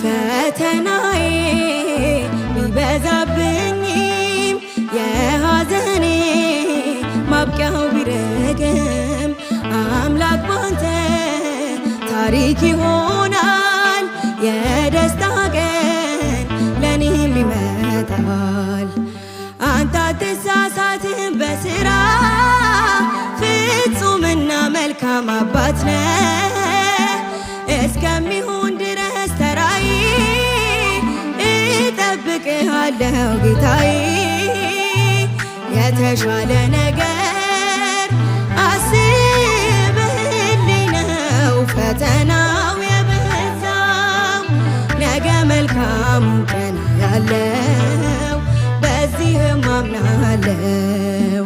ፈተናዬ ቢበዛብኝም የሐዘኔ ማብቂያው ቢረግም አምላክ ባንተ ታሪክ ይሆናል። የደስታ ቀን ለኔም ይመጣል። አንተ አትሳሳትም በስራ፣ ፍጹምና መልካም አባት ነህ። እስከሚሆን ድረስ ተራዬ እጠብቅሃለሁ ጌታዬ። የተሻለ ነገር አስበህልኝ ነው ፈተናው የበዛው። ነገ መልካሙን ቀን ያለው በዚህም አምናለው።